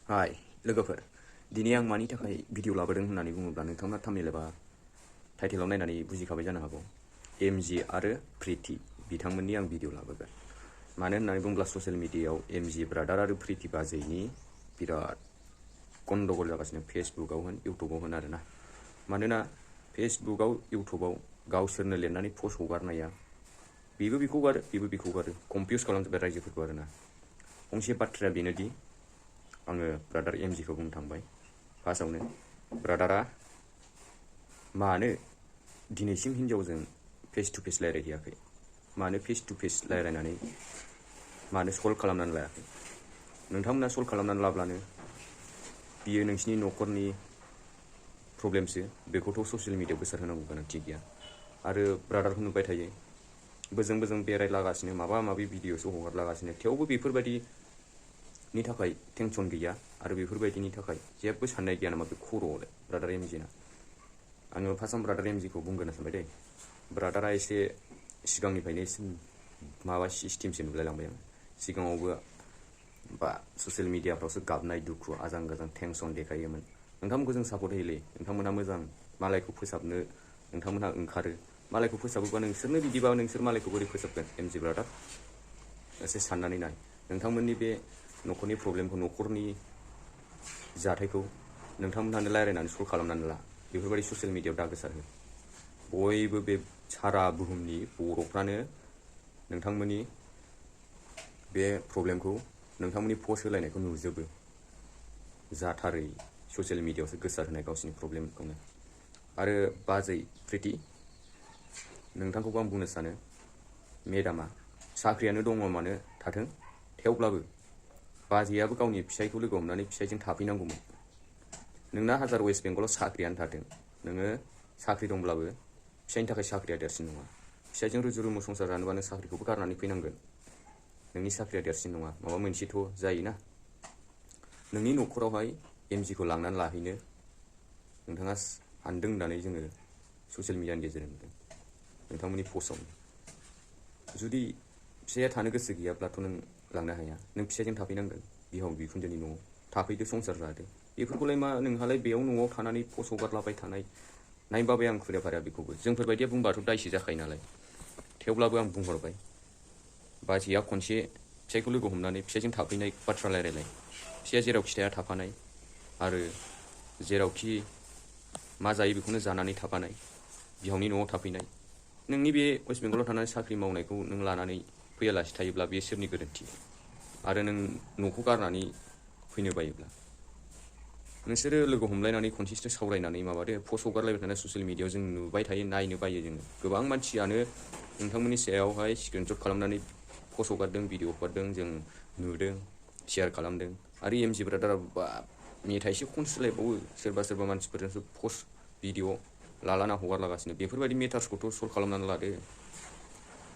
हाय लोगोफोर, दिनै आं मानि थाखाय भिडिअ लाबोदों होननानै बुङोब्ला नोंथांमोना थाम्बनेल एबा टाइटेलाव नायनानै बुजिखाबाय जानो हागौ। एमजि आरो प्रिति बिथांमोननि आं भिडिअ लाबोगोन। मानो होननानै बुङोब्ला ससियेल मिडियायाव एमजि ब्रादार आरो प्रिति बाजैनि बिराद गन्डगल जागासिनो, फेसबुकआव होन इउटुबाव होन आरोना। मानोना फेसबुकआव इउटुबाव गावसोरनो लिरनानै पस्ट हगारनाया बेबो बेखौ गारो बेबो बेखौ गारो, कमफिउस खालामजोब्बाय रायजोफोरखौ आरोना। फंसे बाथ्राया बेनोदि आङो ब्रादार एमजिखौ बुंनो थांबाय। फार्स्टआवनो ब्रादारा मानो दिनैसिम हिन्जावजों फेस टु फेस रायज्लायहैयाखै, मानो फेस टु फेस रायज्लायनानै मानो सल्भ खालामनानै लायाखै। नोंथांमोना सल्भ खालामनानै लाब्लानो बियो नोंसिनि न'खरनि प्रब्लेमसो, बेखौथ' ससियेल मिडियायाव गोसार होनांगौ गोनांथि गैया। आरो ब्रादारखौ नुबाय थायो बोजों बोजों बेरायलागासिनो, माबा माबि भिडिअसो हगारलागासिनो, थेवबो बेफोरबायदिनि थाखाय टेनसन गैया आरो बेफोरबायदिनि थाखाय जेबो साननाय गैया नामा बे खर'आवलाय ब्रादार एमजिना। आङो फार्स्टआव ब्रादार एमजिखौ बुंग्रोनो सानबाय दे। ब्रादारा एसे सिगांनिफ्रायनो एसे माबा सिस्टेमसो नुलायलांबाय आं। सिगाङावबो बा ससियेल मिडियाफ्रावसो गाबनाय दुखु आजां गाजां टेनसन देखायोमोन। नोंथांमोनखौ जों सापर्ट होयोलै, नोंथांमोनहा मोजां, मालायखौ फोसाबनो नोंथांमोनहा ओंखारो। मालायखौ फोसाबोबा नोंसोरनो बिदिबा नोंसोर मालायखौ बोरै फोसाबगोन एमजि ब्रादार? एसे साननानै नाय। नोंथांमोननि बे न'खरनि प्रब्लेमखौ, न'खरनि जाथायखौ नोंथांमोनहानो रायज्लायनानै सल्भ खालामनानै ला। बेफोरबायदि ससियेल मिडियायाव दा गोसारहो। बयबो बे सारा बुहुमनि बर'फ्रानो नोंथांमोननि बे प्रब्लेमखौ, नोंथांमोननि पस्ट होलायनायखौ नुजोबो। जाथारै ससियेल मिडियायावसो गोसारहोनाय गावसिनि प्रब्लेमखौनो। आरो बाजै प्रिति, नोंथांखौबो आं बुंनो सानो, मेडामा साख्रियानो दङ मानो थाथों, थेवब्लाबो बाजैयाबो गावनि फिसायखौ लोगो हमनानै फिसायजों थाफैनांगौमोन। नोंना हाजार वेस्ट बेंगलाव साख्रियानो थाथों, नोङो साख्रि दंब्लाबो फिसायनि थाखाय साख्रिया देरसिन नङा। फिसायजों रुजु रुमु संसार जानोबा नों साख्रिखौबो गारनानै फैनांगोन। नोंनि साख्रिया देरसिन नङा, माबा मोनसेथ' जायोना। नोंनि न'खरावहाय एमजिखौ लांनानै लाहैनो नोंथाङा सानदों होननानै जोङो ससियेल मिडियानि गेजेरजों नुदों नोंथांमोननि पस्टआवनो। जुदि फिसाया थानो गोसो गैयाब्लाथ' नों लांनो हाया, नों फिसायजों थाफैनांगोन। बिहाव बिखुनजोनि न'आव थाफैदो, संसार जादो। बेफोरखौलाय मा नोंहालाय बेयाव न'आव थानानै पस्ट हगारलाबाय थानाय, नायबाबाय आं खुदिया फारिया बेखौबो। जोंफोरबायदिया बुंबाथ' दायसो जाखायो नालाय, थेवब्लाबो आं बुंहरबाय। बाजैया खनसे फिसायखौ लोगो हमनानै फिसायजों थाफैनाय बाथ्रा रायलायलाय, फिसाया जेरावखि थाया थाफानाय, आरो जेरावखि मा जायो बेखौनो जानानै थाफानाय, बिहावनि न'आव थाफैनाय। नोंनि बे वेस्ट बेंगलाव थानानै साख्रि मावनायखौ नों लानानै फैयालासे थायोब्ला बे सोरनि गोरोन्थि? आरो नों न'खौ गारनानै फैनो बायोब्ला नोंसोरो लोगो हमलायनानै खनसेसो सावरायनानै माबादो। पस्ट हगारलायबाय थानाय ससियेल मिडियायाव जों नुबाय थायो, नायनो बायो जोङो। गोबां मानसियानो नोंथांमोननि सायावहाय स्क्रिनशट खालामनानै पस्ट हगारदों, भिडिअ हगारदों, जों नुदों, शेयार खालामदों। आरो एमजि ब्रादारा बा मेथाइसो खनस्रायबावो, सोरबा सोरबा मानसिफोरजोंसो पस्ट भिडिअ लालाना हगारलागासिनो। बेफोरबायदि मेटार्सखौथ' सल्भ खालामनानै लादो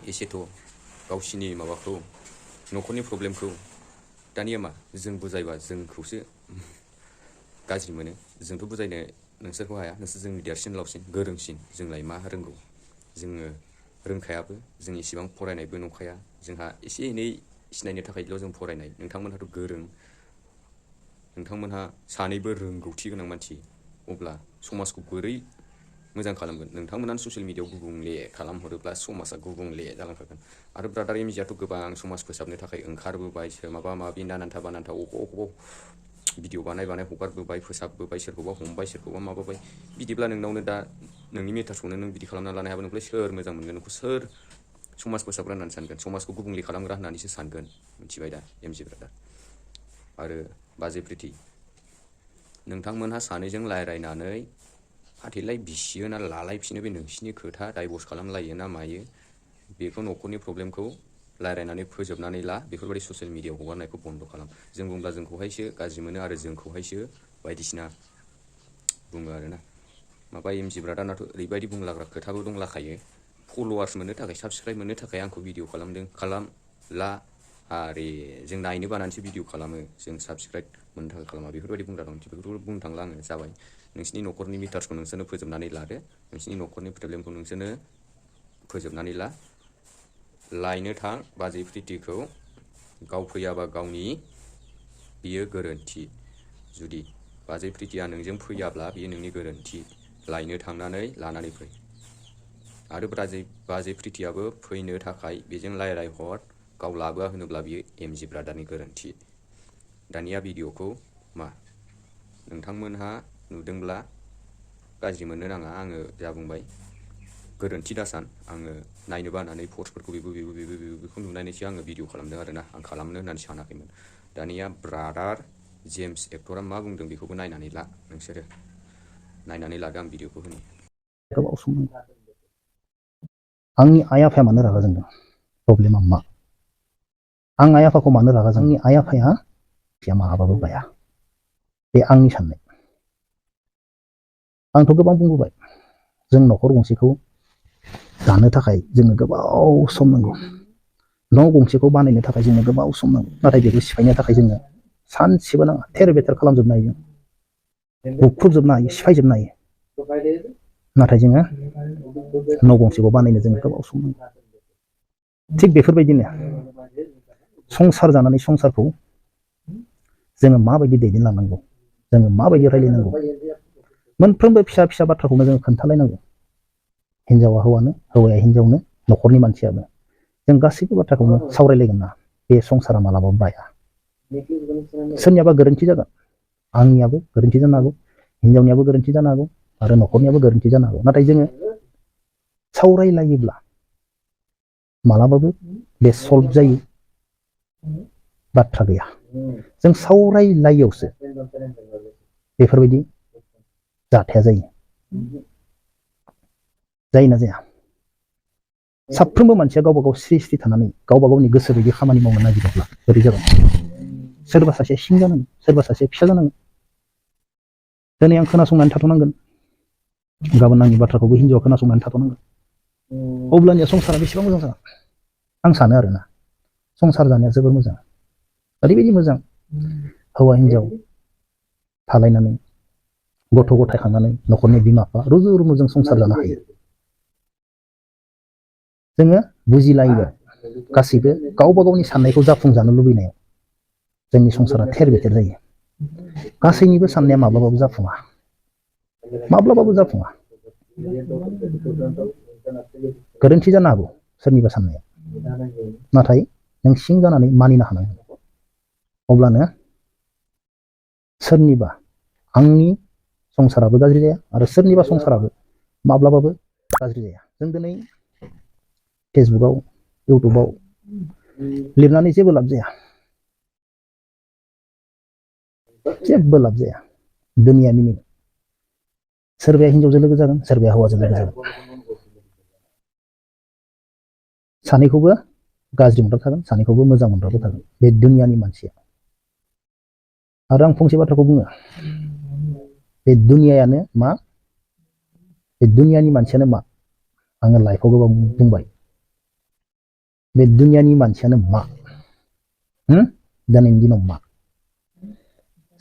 एसेथ', गावसिनि माबाखौ, न'खरनि प्रब्लेमखौ। दानिया मा जों बुजायबा जोंखौसो गाज्रि मोनो। जोंथ' बुजायनो नोंसोरखौ हाया, नोंसोर जोंनि देरसिन लावसिन गोरोंसिन, जोंलाय मा रोंगौ। जोङो रोंखायाबो, जों इसेबां फरायनायबो नंखाया। जोंहा एसे एनै सिनायनो थाखायल' जों फरायनाय। नोंथांमोनहाथ' गोरों, नोंथांमोनहा सानैबो रोंगौथि गोनां मानसि। अब्ला समाजखौ बोरै मोजां खालामगोन? नोंथांमोनानो ससियेल मिडियायाव गुबुंले खालामहरोब्ला समाजा गुबुंले जालांखागोन। आरो ब्रादार एमजिआथ' गोबां समाज फोसाबनो थाखाय ओंखारबोबाय, सोर माबा माबि नानान्था बानान्था अबाव भिडिअ बानाय हगारबोबाय, फोसाबबोबाय, सोरखौबा हमबाय, सोरखौबा माबाबाय। बिदिब्ला नोंनावनो दा नोंनि मेटार्सखौनो नों बिदि खालामना लानो हायाबा नोंखौलाय सोर मोजां मोनगोन? नोंखौ सोर समाज फोसाबग्रा होननानै सानगोन? समाजखौ गुबुंले खालामग्रा होननानैसो सानगोन। मिथिबाय दा एमजि ब्रादार आरो बाजै प्रिति, नोंथांमोनहा सानैजों रायज्लायनानै फाथैलाय बिसियो ना लालायफिनो बे नोंसिनि खोथा। डाइभर्स खालामलायो ना मायो, बेखौ न'खरनि प्रब्लेमखौ रायज्लायनानै फोजोबनानै ला। बेफोरबायदि ससियेल मिडियायाव हगारनायखौ बन्द' खालाम। जों बुंब्ला जोंखौहायसो गाज्रि मोनो आरो जोंखौहायसो बायदिसिना बुङो आरोना। माबा एमजि ब्रादारनाथ' ओरैबायदि बुंलाग्रा खोथाबो दंलाखायो, फल'वार्स मोननो थाखाय, साबसक्राइब मोननो थाखाय आंखौ भिडिअ खालामदों, खालामला। आरे जों नायनो बानानैसो भिडिअ खालामो, जों साबसक्राइब मोननो थाखाय खालामा। बेफोरबायदि बुंग्रा दं, बेफोरखौ बुंनो थांला आङो। जाबाय, नोंसिनि न'खरनि मेटार्सखौ नोंसोरनो फोजोबनानै लादो, नोंसिनि न'खरनि प्रब्लेमखौ नोंसोरनो फोजोबनानै ला। लायनो थां बाजै प्रितिखौ, गाव फैयाबा गावनि बियो गोरोन्थि। जुदि बाजै प्रितिया नोंजों फैयाब्ला बेयो नोंनि गोरोन्थि। लायनो थांनानै लानानै फै। आरो बाजै प्रितियाबो फैनो थाखाय बेजों रायलायहर। गाव लाबोआ होनोब्ला बियो एमजि ब्रादारनि गोरोन्थि। दानिया भिडिअखौ मा नोंथांमोनहा नुदोंब्ला गाज्रि मोननो नाङा। आङो जा बुंबाय गोरोन्थि दासान। आङो नायनो बानानै फर्सफोरखौ बेखौ नुनानैसो आङो भिडिअ खालामदों आरोना। आं खालामनो होननानै सानाखैमोन। दानिया ब्रादार जेम्स एक्टरा मा बुंदों बेखौबो नायनानै ला। नोंसोरो नायनानै लादो, आं भिडिअखौ होनि। गोबाव सम आंनि आइ आफाया मानो रागा जोंदों? प्रब्लेमा मा? आं आइ आफाखौ मानो रागा जोंदों? आंनि आइ आफाया मालाबाबो बाया। बे आंनि साननाय। आंथ' गोबां बुंबोबाय, जों न'खर गंसेखौ दानो थाखाय जोंनो गोबाव सम नांगौ। न' गंसेखौ बानायनो थाखाय जोंनो गोबाव सम नांगौ। नाथाय बेखौ सिफायनो थाखाय जोंनो सानसेबो नाङा। थेर बेथेर खालामजोबनो हायो, बुख्रुबजोबनो हायो, सिफायजोबनो हायो। नाथाय जोङो न' गंसेखौ बानायनो जोंनो गोबाव सम नांगौ। थिग बेफोरबायदिनो संसार जानानै संसारखौ जोङो माबायदि दैदेनलांनांगौ, जोङो माबायदि रायलायनांगौ, मोनफ्रोमबो फिसा फिसा बाथ्राखौनो जों खोन्थालायनांगौ। हिनजावा हौवानो, हौवाया हिनजावनो, न'खरनि मानसियाबो। जों गासैबो बाथ्राखौनो सावरायलायगोन ना, बे संसारा मालाबाबो बाया। सोरनियाबा गोरोन्थि जागोन, आंनियाबो गोरोन्थि जानो हागौ, हिनजावनियाबो गोरोन्थि जानो हागौ, आरो न'खरनियाबो गोरोन्थि जानो हागौ। नाथाय जोङो सावरायलायोब्ला मालाबाबो बे सल्भ जायो बाथ्रा गैया। जों सावरायलायैयावसो बेफोरबायदि जाथाया जायो। जायोना जाया? साफ्रोमबो मानसिया गावबा गाव स्रि स्रि थानानै गावबा गावनि गोसो बायदि खामानि मावनो नागिरोब्ला बोरै जागोन? सोरबा सासे सिं जानांगोन, सोरबा सासे फिसा जानांगोन। दिनै आं खोनासंनानै थाथ'नांगोन, गाबोन आंनि बाथ्राखौबो हिनजावा खोनासंनानै थाथ'नांगोन। अब्लानिया संसारा बेसेबां मोजां जागोन? आं सानो आरोना, संसार जानाया जोबोर मोजां। ओरैबायदि मोजां, हौवा हिनजाव थालायनानै गथ' गथाय खांनानै न'खरनि बिमा बिफा रुजु रुमु जों संसार जानो हायो। जोङो बुजिलायोबा गासैबो गावबा गावनि साननायखौ जाफुंजानो लुबैनायाव जोंनि संसारा थेर बेथेर जायो। गासैनिबो साननाया माब्लाबाबो जाफुङा, माब्लाबाबो जाफुङा। गोरोन्थि जानो हागौ सोरनिबा साननाया, नाथाय नों सिं जानानै मानिनो हानांगोन। अब्लानो सोरनिबा आंनि संसाराबो गाज्रि जाया आरो सोरनिबा संसाराबो माब्लाबाबो गाज्रि जाया। जों दिनै फेसबुकआव, इउटुबाव लिरनानै जेबो लाब जाया, जेबो लाब जाया। दुनिया मिनि सोरबाया हिनजावजों लोगो जागोन, सोरबाया हौवाजों लोगो जागोन। सानैखौबो गाज्रि मोनग्रा थागोन, सानैखौबो मोजां मोनग्राबो थागोन। बे दुनियानि मानसिया। आरो आं फंसे बाथ्राखौ बुङो, बे दुनियायानो मा, बे दुनियानि मानसियानो मा, आङो लाइफआव गोबां बुंबाय, बे दुनियानि मानसियानो मा, दिनैनि दिनाव मा?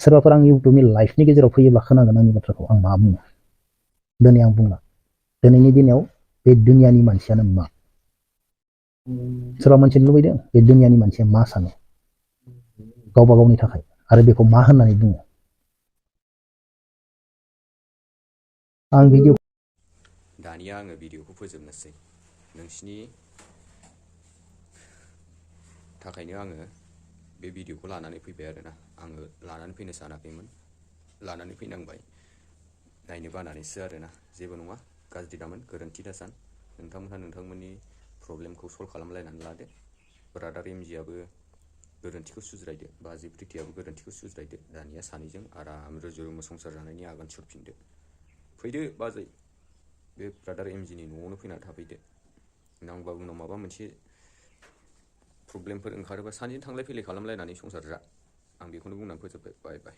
सोरबाफोर आंनि इउटुबनि लाइफनि गेजेराव फैयोब्ला खोनागोन आंनि बाथ्राखौ। आं मा बुङो दिनै आं बुंला। दिनैनि दिनाव बे दुनियानि मानसियानो मा? सोरबा मोनथिनो लुबैदों बे दुनियानि मानसिया मा सानो गावबा गावनि थाखाय, आरो बेखौ मा होननानै बुङो? आं भिडिअ दानिया आङो भिडिअखौ फोजोबनोसै। नोंसिनि थाखायनो आङो बे भिडिअखौ लानानै फैबाय आरोना। आङो लानानै फैनो सानाखैमोन, लानानै फैनांबाय। नायनो बानानैसो आरोना। जेबो नङा, गाज्रि दामोन, गोरोन्थि दासान। नोंथांमोनहा नोंथांमोननि प्रब्लेमखौ सल्भ खालामलायनानै लादो। ब्रादार एमजिआबो गोरोन्थिखौ सुज्रायदो, बाजै प्रितियाबो गोरोन्थिखौ सुज्रायदो। दानिया सानैजों आराम रुजु रुमु संसार जानायनि आगान सुरफिनदो। फैदो बाजै, बे ब्रादार एमजिनि न'आवनो फैनानै थाफैदो। नांबा उनाव माबा मोनसे प्रब्लेमफोर ओंखारोबा सानैजों थांलाय फैलाय खालामलायनानै संसार जा। आं बेखौनो बुंनानै फोजोबबाय। बाय बाय।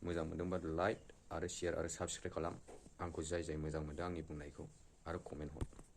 मोजां मोनदोंबा लाइक आरो शेयार आरो साबस्क्राइब खालाम। आंखौ जाय जाय मोजां मोनदों आंनि बुंनायखौ, आरो कमेन्ट हर।